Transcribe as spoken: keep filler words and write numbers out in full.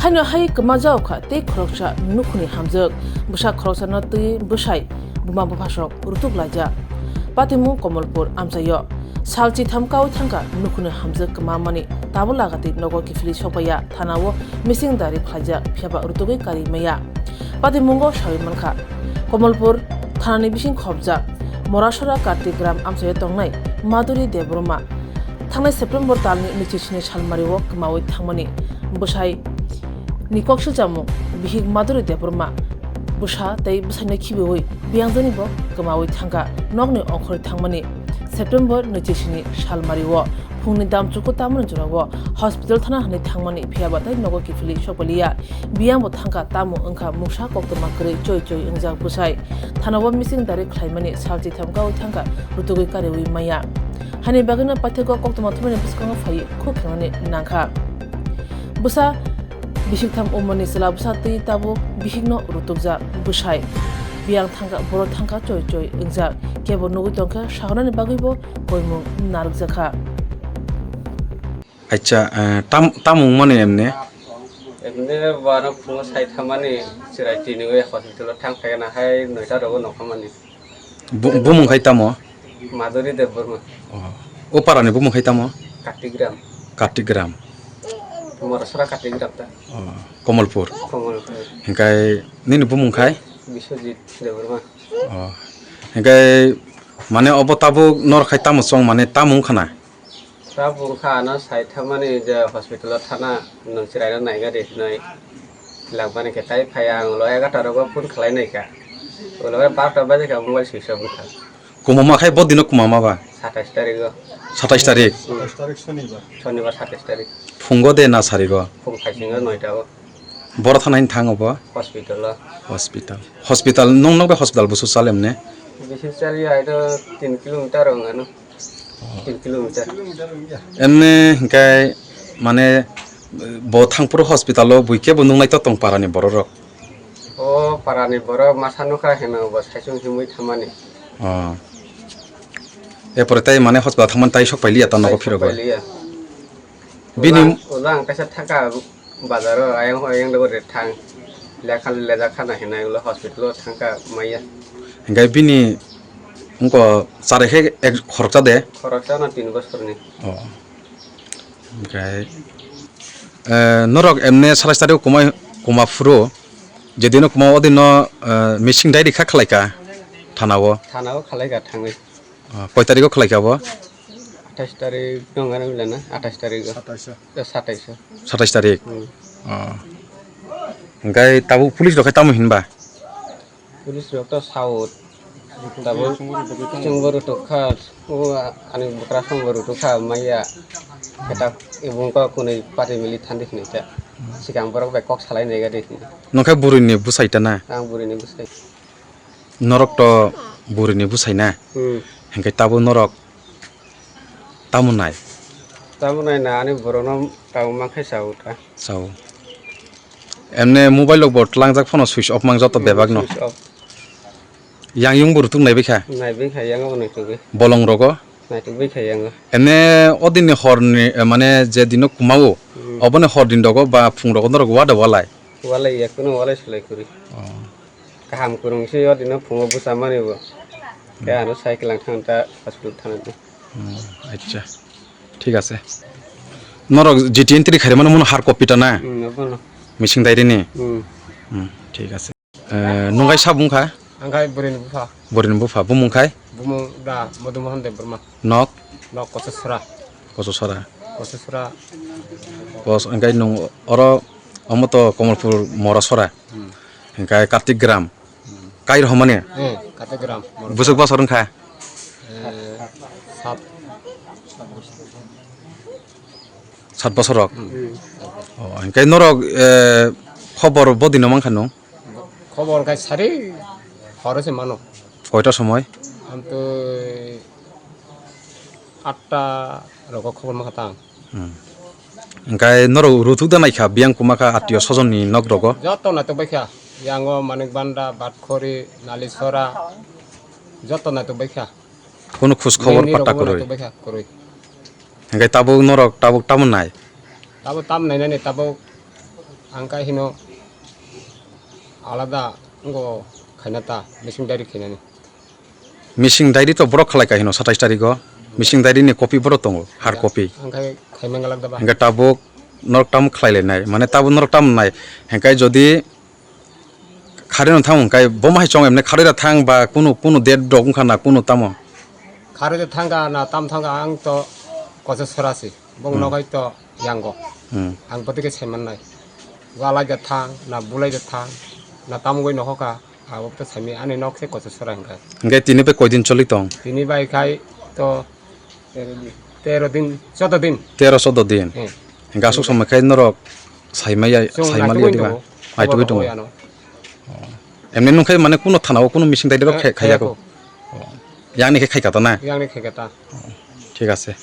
Haino hai kwma jao kha tei khoroksa nukhungni hamjwk. Bwsa khoroksano twi bwsai buma buphasrok rutuk laijak. Patimung Komolpur amchaio. Sal chitham kaui thangkha nukhungni hamjwk kwma mani tabuk lagatwi nogo kiphilwi sokpaiya, thanao mising dari khlaijak, phiyaba rutugwi karwi maya. Patimungo sawi mankha, Komolpur thanani bising khopjak Morasora Kartik Gram amchaio tongnai Madhuri Debbarma thangnai September talni nwichi sini salmario kwmaui thangmani. Bwsai ni kok silchamung bihik Madhuri Debbarma bwsa tei bwsaino khibiui biyangjakni bo kwmaui thangkha. Nokni ongkhorwi thangmani September nwichi sini salmario phungni damchuku tamoni jorao hospital thana hwnwi thangmani, phiyaba tei nogo kiphilwi sokpaliya. Biyangbo thangkha, tamo wngkha mungsa koktwma kwrwi choi choi wngjak bwsai. Thanao mising dari khlaimani sal chitham kaui thangkha, rutugwi kariui maya. Hani bagwino paithakgo koktwma thumani bwskango phaiwi khuk khenani nangkha. Bwsa bisik tham umorni chwla bwsa twi tabuk bihikno rutukjak bwsai. Biyang thangkha, borok thangkha choi choi wngjak. Kebo nugwi tongkhe saharnani bagwibo koimung narwkjakha. Acha, eh, tam, tamung mani emne? Emne bano phungo sai thamani chwrai tini oi hospital o thang phaikha na hai noita rogo nokha mani. Bu-, bumung khai tamo? Madhuri Debbarma. Oh. O parani bumung khai tamo? Katigram. Katigram. Morasora Katigram ta. Oh, Komolpur. Komolpur. Hinkai nini bumung khai? Biswajit Debbarma. Oh. Hinkai mane obo tabuk nor khai tamo chong mane tamung khana? Tabuk wngkha ano sai thamani je hospital o thana nwng chwraino naiga di hinwi. Langmani khe tai phai ang ulo egarta rogo phone khlai naikha. Ulo barta baje kha mobile switch off wngkha. Kumama khai bo dino kumama ba? Satais tarik o. Satais tarik? Hmm. Satais tarik sonibar. Sonibar satais tarik. Phungo de na sarigo? Phung phaisingo noita o. Boro thana hini thango bo? Hospital o. Hospital. Hospital, nung nok bai hospital busu chal emne? Busu chal ya, ito tin kilometer wng ano. Tin kilometer. Emne hinkai mane bo thangphuru hospital o bui kebo nungnai to tong parani bororok? O parani borok masa nukha hino bo saisung himui thamani. Oh. Epore tai mane hospital thangmani tai sok pailiya ta nogo phirogwi? Sok pailiya. Bini ulang, ulang kaisa thaka bazaro ayang ayang dogo re thang. Lekha lejak khana hinai ulo hospital o thangka maya. Hingai bini wngko charai khe ek khoroksa de? Khoroksa no tin bosorni. Oh. Hingai, eh, norok emne satais tarik kumai, kuma phuru, jedino kuma odino, eh, missing diary kha khlaika thanao? Thanao khlaika thangwi. Oh, koi tarigo khlaika bo? Athais tarik nong ano wngla na? Athais tarik o. Satais o. Eh, satais o. Satais tarik? Hmm. Oh. Hingai tabuk police rok khai tamo hinba? Police rok to sao. Tabuk chwngbo rutuk kha. O ani bwkra songbo rutuk kha maya. Keta ibung ko kunui party mili thandi hinui khe. Sikang borok bai kok salai nai gadi hinui. Nokhe burini bwsai ta na? Ang burini bwsai. Norok to burini bwsai na? Hmm. Hinkhe tabuk norok tamo nai? Tamo nai na ani borokno tamo mankhe sao ta. Sao. Emne mobile rok bo tlangjak phano switch off mang joto bebak no. Switch off. Yang yung bo rutuk naibai kha? Naibai kha, yang bo naitugwi. Bolong rogo? Naitugwi kha yang. Emne o dinni horni, eh, mane je dino kumao, hmm, oboni hor din rogo ba phung rogo norok wada walai? Walai ya, kuno walai sulai kuri. Oh. Kaham kwrwng se o dino phungo bwsa mani bo. Khe ano cycle ang thang ta hospital thanani. Hmm, acha. Thik ase. Norok G T entry khairemano mono har copy ta na? Hmm, abono. Missing diary ni? Hmm. Hmm, thik ase. Eh, nung hai sabo wngkha? Ang khai bwrwini bupha. Bwrwini bupha, bumung khai? Bumung da Madhumohan Debbarma. Nok? Nok Kosasora. Kosasora. Kosasora. Kos-, hingkai nung oro omo to Komolpur Morasora. Hmm. Hingkai Kartik Gram. Hmm. Kai rohmani? Hmm, Kartik Gram. Busuk bosor wngkha? Eh, sat. Sat bosor rok? Hmm. Oh, hingkai norok, eh, khobor bodino mankha nung? Khobor khai sari horo se mano. Koita somoi? Amtwi atta rogo khobor mankha tang. Hmm. Hingkai norok ruthuk da naikha, biyang kumakha atio sojonni nok rogo? Joto naitokbaikha. Yango Manik Banda, Batkhori, Nalisora, joto naitokbaikha. Kunu khus khobor patta kwrwi. Hingke tabuk norok tabuk tamo nai? Tabuk tamo nai nani tabuk Ang kai hino alada ngo khaina ta, missing diary khainani. Missing diary to borok khlai kai hino satais tarigo. Missing diary ni copy borok tongo, hard copy. Ang kai khaimang galak da ba. Hingke tabuk norok tam khlai lai nai, mane tabuk norok tam nai. Hingke jodi kharwi no thang hingke bo mahai chong emne kharwi ra thang ba kunu, kunu date rok wngkha na kunu tamo. Kharwi da thangka na tam thangka ang to kosa sorasi. Bong Hmm. nogai to yango. Hmm. Ang botike saiman nai. Walai da thang, na bulai da thang, na tam goi nohoka. Abo to sami ani nok se kosa sora hingka. Hingke tini bai koidin choli tong? Tini bai khai to tero din, chodo din. Tero chodo din. Hmm. Hingke asuk somoi khai norok saimaya, Chwng saimali naitugwi diba? Tongo. Naitugwi Khobor tongo. Rwui ano. Emne nung khai mane kuno thana o kuno missing diary rok Eh, khai, khai khayako. Yako. Yang ni khe khai kata na? Yang ni khai kata. Thik ase.